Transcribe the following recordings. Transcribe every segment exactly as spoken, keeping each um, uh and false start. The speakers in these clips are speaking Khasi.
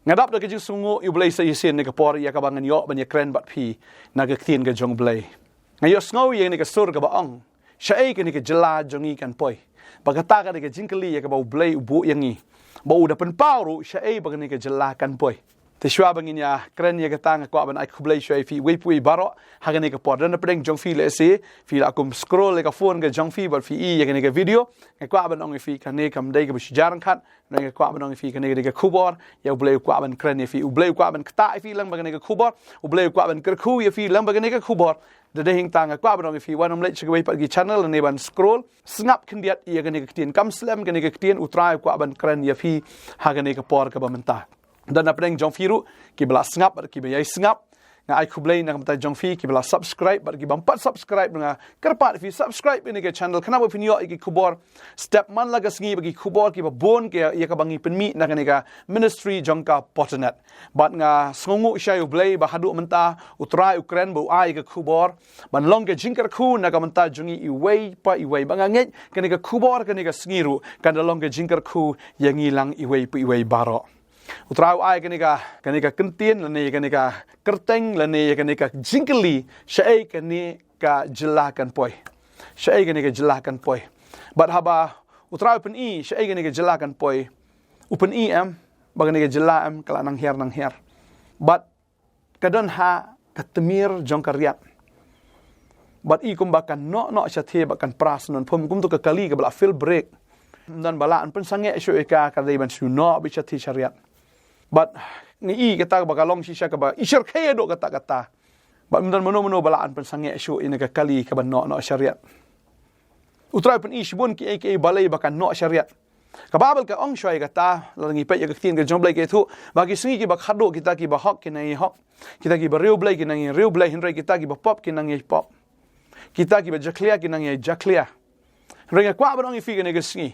Nga dap da ka jingsngew ïa U Blei sa shisien ha kane ka por ïa kaba ngan ïoh ban ïakren bad phi na ka ktien ka jong U Blei. Nga ïohsngew ïa kane ka sur kaba ong, shaei kane ka jylla jong ngi kan poi. Bad kata ka dei ka jingkylli ïa kaba U Blei u buh ïa ngi, ba u da pynpaw ruh shaei ba kane ka jylla kan poi. Te shuwa ba ngin ïakren ïa kata, nga kwah ban ai khublei shuwa ïa phi uwei pa uwei baroh ha kane ka por. Don napdeng jong phi lehse phi la kum scroll ïa ka phone ka jong phi bad phi i ïa kane ka video. Nga kwah ban ong ïa phi, kane kam dei kaba shu jia ryngkat. Nga kwah ban ong ïa phi, kane ka dei ka khubor ïa U Blei u kwah ban kren ïa phi. U Blei u kwah ban ktah ïa phi lang bad kane ka khubor. U Blei u kwah ban kyrkhu ïa phi lang bad kane ka khubor. Da dei hangta nga kwah ban ong ïa phi, wat nym leit sha kiwei pat ki channel lane ban scroll. Sngap khyndiat ïa kane ka ktien. Kam slem kane ka ktien, U Trai u kwah ban kren ïa phi ha kane ka por kaba mynta. Don napdeng jong phi ruh kiba la sngap bad kiba ïai sngap. Nga ai khublei na ka bynta jong phi kiba la subscribe bad kiba ym pat subscribe. Nga kyrpad ïa phi subscribe ïa kane ka channel, khnang ba phin ïoh ïa ki khubor step man la ka sngi, ba ki khubor kiba bun ïa kaba ngi pynmih na kane ka ministry jong ka Potternet. Bad nga sngewnguh sha U Blei ba haduh mynta U Trai u kren ba u ai ïa ka khubor ban long ka jingkyrkhu na ka bynta jong ngi iwei pa iwei. Ba nga ngeit kane ka khubor kane ka sngi ruh kan da long ka jingkyrkhu ïa ngi lang iwei pa iwei baroh. U Trai u ai kane ka, kane ka kyntien lane kane ka kyrteng lane kane ka jingkylli, shaei kane ka jylla kan poi. Shaei kane ka jylla kan poi. Bad haba U Trai u pyni shaei kane ka jylla kan poi, u pyni em ba kane ka jylla em ka la nang hiar nang hiar. Bad ka don ha ka tmier jong ka riat. Bad i kumba kan noh noh shathie bad kan pra syndon phom, kumto ka kali kaba la fail brake. Ym don ba lah ban pynsangeh shuh ïa ka, ka dei ban shu noh beit shathie sha riat. Bad ngi i kata ba ka long shisha kaba i shyrkhei haduh katta katta. Bad ym don mano mano ba lah ban pynsangeh shuh ïa kane ka kali kaba noh noh sha riat. U Trai u pyni shibun kiei kiei balei ba kan noh sha riat. Ka Baibl ka ong shuwa ïa kata, lada ngi peit ïa ka ktien ka jong U Blei ka ïathuh ba ki sngi kiba khatduh kita kiba hok kin nang ïai hok, kita kiba riewblei kin nang ïai riewblei, hynrei kita kiba pop kin nang ïai pop, kita kiba jakhlia kin nang ïai jakhlia. Hynrei nga kwah ban ong ïa phi kane ka sngi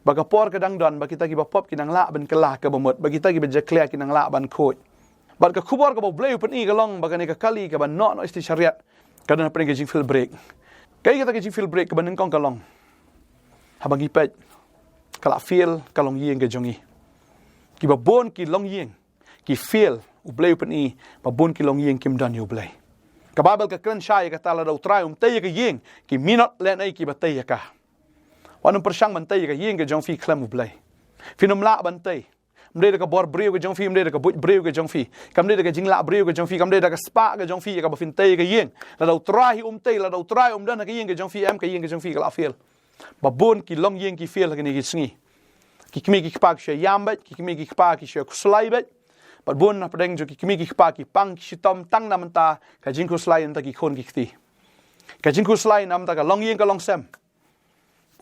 ba ka por ka dang don ba kita kiba pop kin nang lah ban kylla ka bamut, ba kita kiba jakhlia kin nang lah ban khuid. Bad ka khubor kaba U Blei u pyni ka long ba kane ka kali kaba noh noh shathie sha riat ka don hapdeng ka jingfail brake. Kaei kata ka jingfail brake? Kaba nyngkong ka long, haba ngi peit, ka la fail ka longïing ka jong ngi. Kiba bun ki longïing ki fail, U Blei u pyni ba bun ki longïing kim don ïa U Blei. Ka Baibl ka kren shai ïa kata, lada U Trai um tei ïa ka ïing, ki minot lehnoh kiba tei ïa ka. Wat nym pyrshang ban tei ïa ka ïing ka jong phi khlem U Blei. Phin ym lah ban tei. Ym dei da ka bor briew ka jong phi, ym dei da ka buit briew ka jong phi, kam dei da ka jinglah briew ka jong phi, kam dei da ka spah ka jong phi ïa kaba phin tei ïa ka ïing. Lada U Trai hi um tei, lada U Trai um don ha ka ïing ka jong phi, em, ka ïing ka jong phi ka la fail. Ba bun ki longïing ki fail ha kine ki sngi. Ki kmie ki kpa ki shu ïam beit, ki kmie ki kpa ki shu khuslai beit. Bad bun na pdeng jong ki kmie ki kpa ki pang ki shitom tang na bynta ka jingkhuslai na bynta ki khun ki kti. Ka jingkhuslai na bynta ka longïing ka longsem.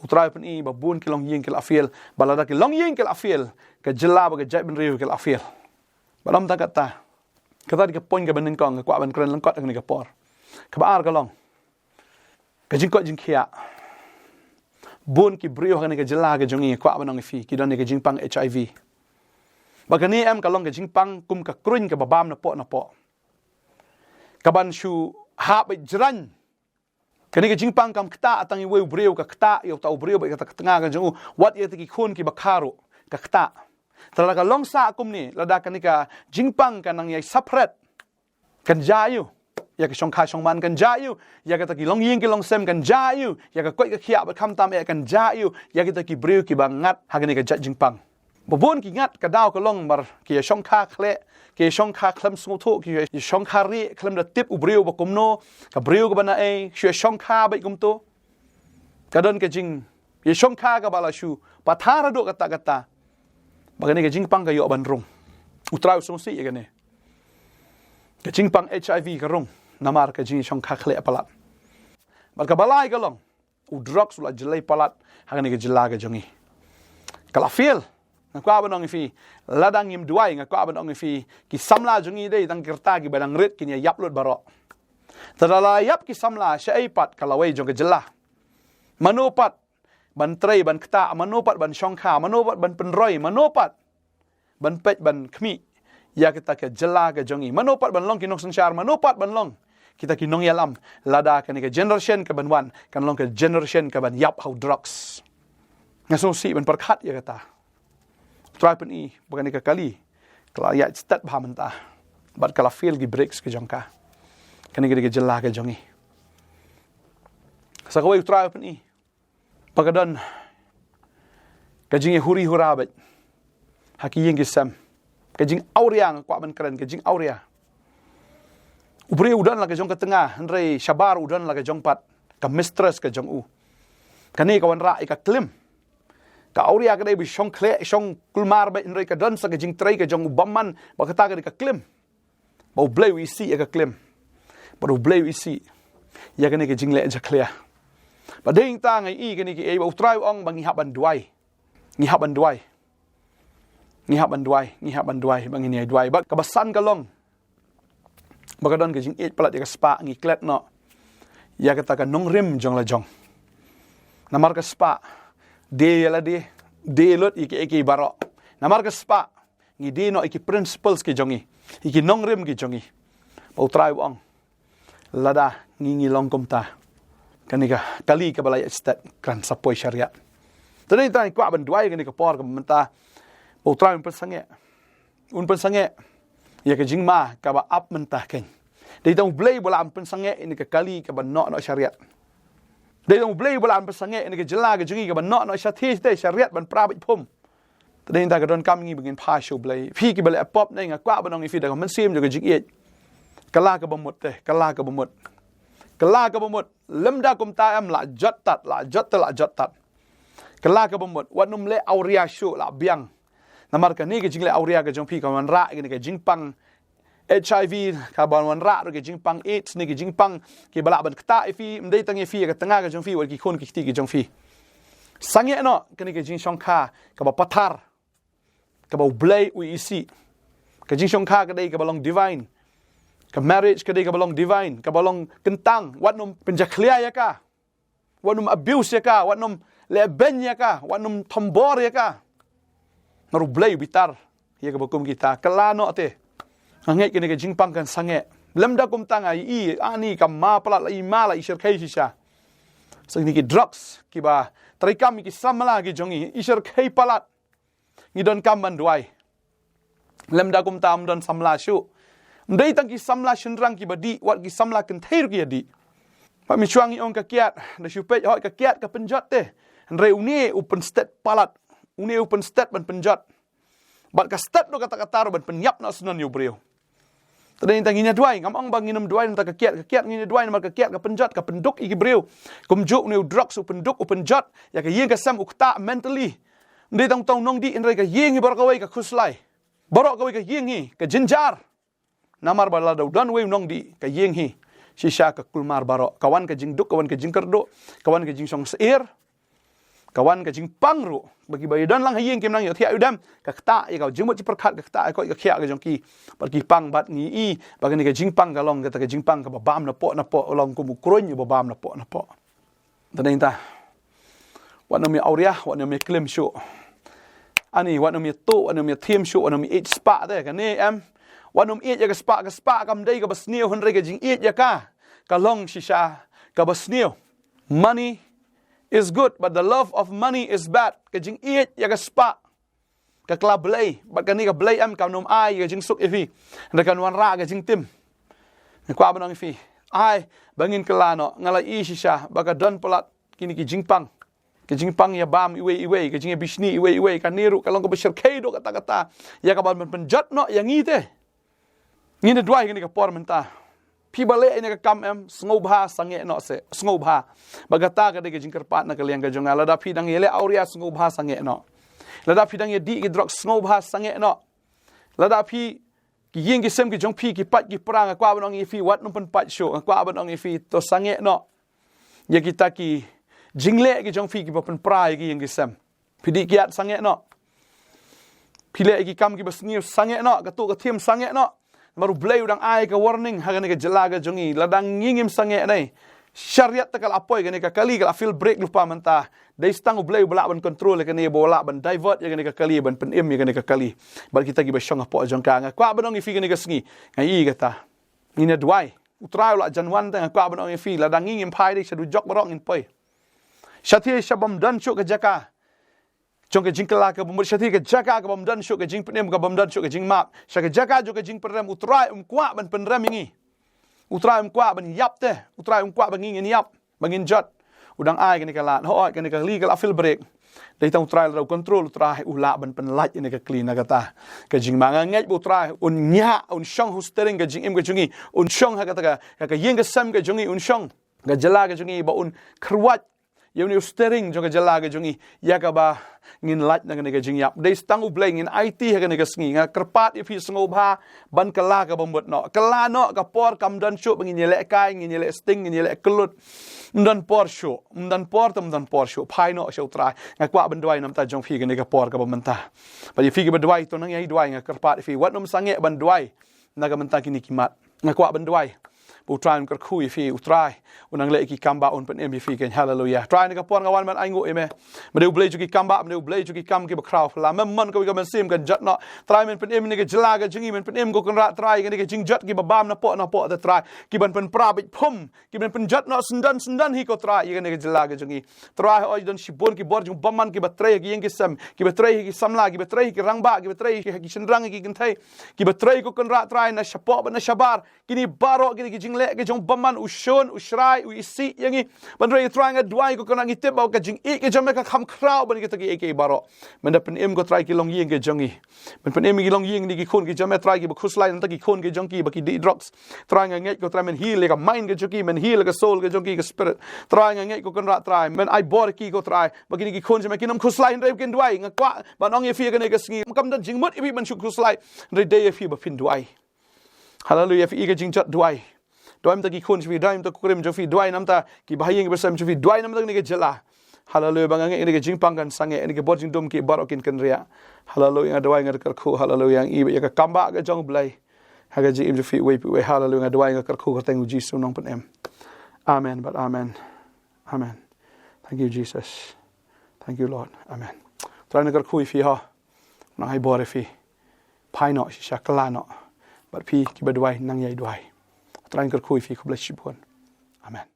U Trai u pyni ba bun ki longïing ki la fail, ba lada ki longïing ki la fail, ka jylla bad ka jaitbynriew ki la fail. Bad ym tang katta, kata dei ka point kaba nyngkong nga kwah ban kren lyngkot ha kane ka por. Kaba ar ka long ka jingkoit jingkhiah. Bun ki briew ha kane ka jylla ka jong ngi, kwah ban ong ïa phi, ki don ïa ka jingpang HIV. Ba kane, em, ka long ka jingpang kum ka kruiñ kaba bam napoh napoh, kaban shu hap beit jraiñ. Kane ka jingpang kam ktah tang ïa uwei u briew, ka ktah ïa uta u briew bad ïa kata ka tnga ka jong u, wat ïa kita ki khun kiba kha ruh ka ktah. Te lada ka long sah kumne, lada kane ka jingpang ka nang ïai spread, kan jia aiu? Ïa ka shongkha shongman kan jia aiu? Ïa kita ki longïing ki longsem kan jia aiu? Ïa ka koit ka khiah bad khamtam eh kan jia aiu? Ïa kita ki briew kiba ngat ha kane ka jait jingpang. Ba bun ki ngat, ka daw ka long namar ki ïa shongkha khleh, ki ïa shongkha khlem sngewthuh, ki ïa shongkha rieh khlem da tip u briew ba kumno, ka briew kaba naei, ki ïa shongkha beit kumto. Ka don ka jingïa shongkha kaba la shu pathar haduh katta katta, ba kane ka jingpang ka ïoh ban rung. U Trai u sngewsih ïa kane. Ka jingpang HIV ka rung namar ka jingïa shongkha khleh palat. Bad kaba lai ka long, u drugs u la jlei palat ha kane ka jylla ka jong ngi. Ka la fail. Nga kwah ban ong ïa phi, lada ngim duwai, nga kwah ban ong ïa phi, ki samla jong ngi dei tang ki rta kiba dang rit, kin ïa ïap lut baroh. Te lada la ïap ki samla, shaei pat ka lawei jong ka jylla? Mano pat ban trei ban ktah, mano pat ban shongkha, mano pat ban pynroi, mano pat ban peit ban khmih ïa kita ka jylla ka jong ngi? Mano pat ban long ki nongsynshar, mano pat ban long kita ki nongïalam, lada kane ka generation kaban wan kan long ka generation kaban ïap ha u drugs? Nga sngewsih ban pyrkhat ïa kata. U Trai u pyni ba kane ka kali Ka la ïaid stet bha mynta. Bad ka la fail ki brakes ka jong ka. Kane ka dei ka jylla ka jong ngi. Sa kawei U Trai u pyni ba ka don ka jingïahuri hura bad ha ki ïing ki sem. Ka jingawria, nga kwah ban kren, ka jingawria. U briew u don la ka jong ka tnga, hynrei shabar u don la ka jong pat, ka mistress ka jong u. Kane ka wanrah ïa ka klim. Ka awria ka dei ba shong khleh, shong kulmar bad, hynrei ka don sa ka jingtrei ka jong u bymman, ba kata ka dei ka klim. Ba U Blei u isih ïa ka klim. Ba U Blei u isih ïa kane ka jingleh jakhlia. Ba dei tang ngi i kane ki ei ba U Trai u ong ba ngi hap ban duwai. Ngi hap ban duwai. Ngi hap ban duwai, ngi hap ban duwai, ba ngin ïa duwai. Ba kaba san ka long ba ka don ka jingïeit palat ïa ka spah, ngi klet noh ïa kata ka nongrim jong la jong. Namar ka spah, die ïa lade, die lut ïa ki, ïa ki baroh. Namar ka spah, ngi die noh ïa ki principles ki jong ngi, ïa ki nongrim ki jong ngi. Ba U Trai u ong, lada ngi, ngi long kumta, kane ka kali kaba la ïaid stet kan sa poi shariat. Te dei tang ngi kwah ban duwai kane ka por kaba mynta, ba U Trai un pynsangeh, un pynsangeh ïa ka jingma kaba ap mynta kein. Dei tang U Blei ba la pynsangeh ïa kane ka kali kaba noh noh shariat. Dei tang U Blei ba la pynsangeh ïa kane ka jylla ka jong ngi kaba noh noh shathie shathie shariat ban pra bad phum. Te dei tang ka donkam ngi ba ngin phai sha U Blei. Phi kiba leh pop ne, nga kwah ban ong ïa phi da ka mynsiem jong ka jingïeit, kylla kaba mut te, kylla kaba mut. Kylla kaba mut. Lymda kumta em, la jot tad, la jot te, la jot tad. Kylla kaba mut. Wat nym leh awria shuh, la biang. Namar kane ka jingleh awria ka jong phi ka wanrah ïa kane ka jingpang HIV, kaba wanrah ruh ka jingpang AIDS, ne ka jingpang kiba lah ban ktah ïa phi, ym dei tang ïa phi, ïa ka tnga ka jong phi, wat ki khun ki kti ki jong phi. Sangeh noh kane ka jingshongkha kaba pathar, kaba U Blei u isih. Ka jingshongkha ka dei kaba long divine. Ka marriage ka dei kaba long divine, kaba long kyntang, wat nym pynjakhlia ïa ka. Wat nym abuse ïa ka, wat nym leh beiñ ïa ka, wat nym thombor ïa ka. Namar U Blei u bitar ïa kaba kum kita. Kylla noh te. Nga ngeit kane ka jingpang kan sangeh. Lymda kumta nga i ani ka ma palat, la i ma, la i shyrkhei shisha. Sa kine ki drugs kiba treikam ïa ki samla ki jong ngi, i shyrkhei palat. Ngi donkam ban duwai. Lymda kumta ym don samla shuh. Ym dei tang ki samla shynrang kiba dih, wat ki samla kynthei ruh ki ïa dih. Bad mynshwa ngi ong ka kiad, da shu peit hooid ka kiad ka pynjot te. Hynrei une u pynstet palat. Une u pynstet ban pynjot. Bad ka stet ruh kata kata ruh ban pynïap noh syndon ïa u briew. Te dei tang ngin ïa duwai, ngam ong ba ngin ym duwai na bynta ka kiad, ka kiad ngin ïa duwai namar ka kiad ka pynjot, ka pynduk ïa ki briew. Kumjuh une u drugs u pynduk, u pynjot ïa ka ïing ka sem, u ktah mentally. Ym dei tang uta u nongdih, hynrei ka ïing hi baroh kawei ka khuslai. Baroh kawei ka ïing hi ka jynjar. Namar ba lada u don uwei u nongdih, ka ïing hi shisha ka kulmar baroh. Ka wan ka jingduk, ka wan ka jingkyrduh, ka wan ka jingshongsyier. Ka wan ka jingpang ruh. Ba kiba ïadon lang ha ïing kim nang ïohthiah ïa u dem. Ka ktah ïa ka jingmut jingpyrkhat, ka ktah ïa ka, ka khiah ka jong ki. Bad ki pang, bad ngi i ba kane ka jingpang ka long kata ka jingpang kaba bam napoh napoh, long kum u kruiñ uba bam napoh napoh. Te dei tang, wat nym ïa awria, wat nym ïa klim shuh. Ani, wat nym ïa tuh, wat nym ïa thiem shuh, wat nym ïa ïeit spah te, kane em. Wat nym ïeit ïa ka spah, ka spah kam dei kaba sniew, hynrei ka jingïeit ïa ka ka long shisha kaba sniew. Money is good, but the love of money is bad. Ka jingïeit ïa ka spah ka kylla blei, bad kane ka blei em, kam nym ai ka jingsuk ïa phi. Hynrei kan wanrah ka jingtim. Nga kwah ban ong ïa phi, ai ba ngin kylla noh, nga la i shisha ba ka don palat kine ki jingpang. Ka jingpang ïa bam iwei iwei, ka jingïabishni iwei iwei, kane ruh ka long kaba shyrkhei duh katta katta ïa kaba ban pynjot noh ïa ngi te. Ngin ïa duwai kane ka por mynta. Phi ba leh ïa kane ka kam em, sngewbha sangeh noh se, sngewbha. Ba kata ka dei ka jingkyrpad na ka liang ka jong nga. Lada phi dang ïaleh awria, sngewbha sangeh noh. Lada phi dang ïadih ki drok, sngewbha sangeh noh. Lada phi, ki ïing ki sem ki jong phi ki pait ki pra, nga kwah ban ong ïa phi, wat nym pynpait shuh, nga kwah ban ong ïa phi, to sangeh noh ïa kita ki jingleh ki jong phi kiba pynpra ïa ki ïing ki sem. Phi dih kiad, sangeh noh. Phi leh ïa ki kam kiba sniew, sangeh noh. Ka tuh ka thiem, sangeh noh. Namar U Blei u dang ai ka warning ha kane ka jylla ka jong ngi. Lada ngi ngim sangeh ne, shariat te ka la poi, kane ka kali ka la fail break lypa mynta. Dei tang U Blei uba lah ban control ïa kane, uba lah ban divert ïa kane ka kali, ban pynim ïa kane ka kali. Bad kita kiba shong hapoh jong ka, nga kwah ban ong ïa phi kane ka sngi, nga i kata, ngin ïa duwai. U Trai u la jan wan te, nga kwah ban ong ïa phi, lada ngi ngim phai, dei sha dujok baroh ngin poi. Shathie sha bym don shuh ka jaka. jong ka jingkylla kaba mut, shathie ka jaka kaba ym don shuh ka jingpynim, kaba ym don shuh ka jingmap, sha ka jaka jong ka jingpynrem. U Trai um kwah ban pynrem ïa ngi. U Trai um kwah ban ïap te. U Trai um kwah ba ngi ngin ïap, ba ngin jot. U dang ai kane ka lad. Hooid, kane ka kli ka la fail break. Dei tang U Trai la u control, U Trai u lah ban pynlait ïa kane ka kli na kata ka jingma. Nga ngeit ba U Trai un ñiah, un shong ha u steering ka jingim ka jong ngi, un shong ha kata ka, ka, ka ïing ka sem ka jong ngi, un shong ka jylla ka jong ngi, ba un kyrwat ïa une u steering jong ka jylla ka jong ngi, ïa kaba ngin lait na kane ka jingïap. Dei tang U Blei, ngin aiti ha kane ka sngi. Nga kyrpad ïa phi, sngewbha ban kylla kaba mut noh. Kylla noh, ka por kam don shuh ba ngin ïalehkai, ngin ïaleh sting, ngin ïaleh kyllut. Ym don por shuh, ym don por, te ym don por shuh. Phai noh sha U Trai. Nga kwah ban duwai namar jong phi kane ka por kaba mynta. Bad ïa phi kiba duwai, to nang ïai duwai, nga kyrpad ïa phi, wat nym sangeh ban duwai na ka bynta kine ki mat. Nga kwah ban duwai ba U Trai un kyrkhu ïa phi, U Trai un nang leh ki kam ba un pynim ïa phi kein. Haleluia. Trai, na ka por nga wan ban ainguh ïa me. Me dei U Blei jong ki kam ba, me dei U Blei jong ki kam kiba khraw. La mem mon kawei ka mynsiem kan jot noh. Trai, men pynim ïa kane ka jylla ka jong ngi, men pynim, ko Kynrad Trai, ïa kane ka jingjot kiba bam napoh napoh, te Trai, ki ban pynpra beit phum, ki ban pynjot noh syndon syndon hi, ko Trai, ïa kane ka jylla ka jong ngi. Trai, hooid, don shibun ki bor jong bymman kiba trei ha ki ïing ki sem, kiba trei ha ki samla, kiba trei ha ki rangbah, kiba trei ha ki shynrang, ha ki kynthei, kiba trei, ko Kynrad Trai, na shapoh bad na shabar. Kine baroh kine ki jingleh ki jong bymman, u shun, u shrai, u isih ïa ngi. Ban trei, Trai, nga duwai, ko Kynrad, ngi tip ba ka jingïeit ka jong me ka kham khraw ban kita kiei kiei baroh. Men da pynim, ko Trai, ki longïing ki jong ngi. Men pynim ki longïing, kine ki khun ki jong me, Trai, kiba khuslai namar ki khun ki jong ki ba ki dih drugs. Trai, nga ngeit, ko Trai, men heal ïa ka mind ka jong ki, men heal ïa ka soul ka jong ki, ka spirit. Trai, nga ngeit, ko Kynrad Trai, men ai bor ïa ki, ko Trai, ba kine ki khun jong me kin ym khuslai hynrei kin duwai. Nga kwah ban ong ïa phi ha kane ka sngi, kam don jingmut ïa phi ban shu khuslai, hynrei dei ïa phi ba phin duwai. Haleluia. Phi ïohi ka jingjot, duwai. Duwai namar ki khun jong phi, duwai namar u kurim jong phi, duwai namar kiba ha ïing kiba sem jong phi, duwai namar kane ka jylla. Haleluia. Ba nga ngeit kane ka jingpang kan sangeh, kane ka bor jingdum ki baroh kin kynriah. Haleluia. Nga duwai, nga kyrkhu. Haleluia. Ngi ïa ka kam ba ka jong U Blei ha ka jingim jong phi uwei pa uwei. Haleluia. Nga duwai, nga kyrkhu ha ka kyrteng U Jisu u nongpynim. Amen bad amen. Amen. Thank you, Jesus. Thank you, Lord. Amen. Trai un kyrkhu ïa phi, ho. Nang ai bor ïa phi. Phai noh shisha, kylla noh. Bad phi kiba duwai, nang ïai duwai. Trai un kyrkhu ïa phi, khublei shibun. Amen.